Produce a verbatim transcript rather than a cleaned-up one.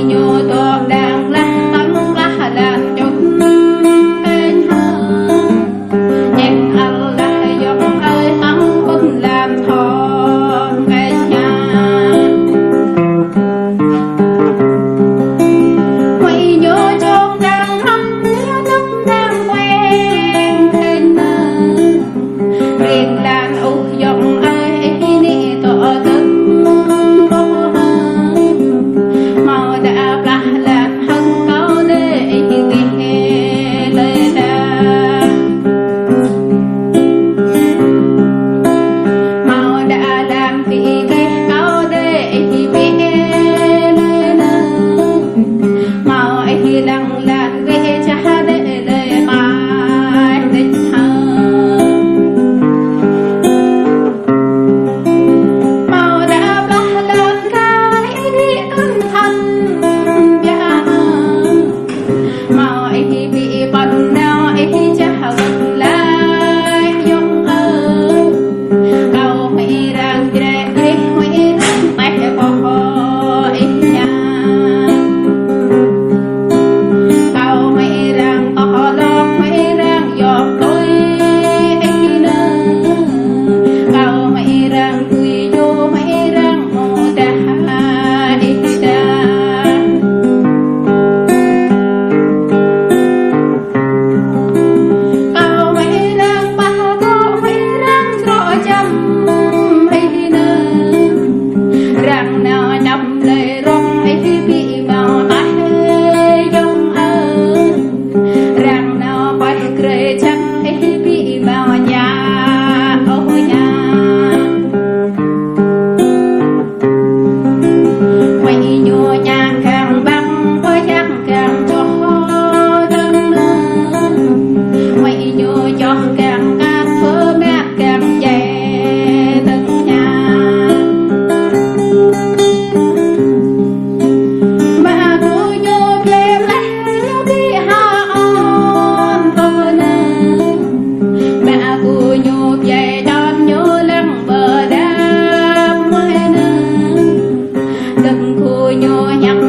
Ñu dŏ đang lah tơ̆ng lah lan čŭn kênh hơ. Ñĕng ăl lah yŏng ơi tơ̆ng ƀŭn lan thŏng kênh ña. Huĭ ñu čŏng đang hăng ñu dŏ đang quên kênh nơ. Rin lan ôh yŏng ơi, ih ni tŏ tơ̆ng ƀôh hơ. Hmâo đa blah lan hăng kâo đơi ih gih lơi đa. Hmâo đa lan ƀu gih kâo đơi ih ƀu lơi đa. Hmâo ih lăng lan wih čah đơi lơi mai đĕč hơ. Hmâo đa blah lan kơ ih đĭ kơ̆n thăn biă hơ. Hmâo ih ƀu păn nao ih čah wơ̆t laih yŏng ơi. Kâo huĭ arăng jrĕ jrih, huĭ arăng teh ƀôh ih ña. Kâo huĭ arăng tŏh lŏk, huĭ arăng yŏk tui ih nơ. Kâo huĭ arăng tui ñu, huĭ arăng mơ̆ dah ih dah. Kâo huĭ arăng pah dŏ, huĭ arăng srŏ čăm ih nơ. Arăng nao čăm lơi rŏng ih ƀu hmâo tah yŏng ơi. Arăng nao pơih grơi čăn ih ƀu hmâo ñă ôh ñă. Huĭ ñu ñă gang băng, pơyang gang čoh tơ̆ng nơ. Huĭ ñu čoh gang kar, pơmĕt gang jai tơ̆ng ña. Mă gơñu pơyơr laih ñu ƀu hơon ôh nơ. Mă gơñu pơyơr čon ñu lăng pơdăp mơ̆ nơ. Dơ̆ng gơñu ñăk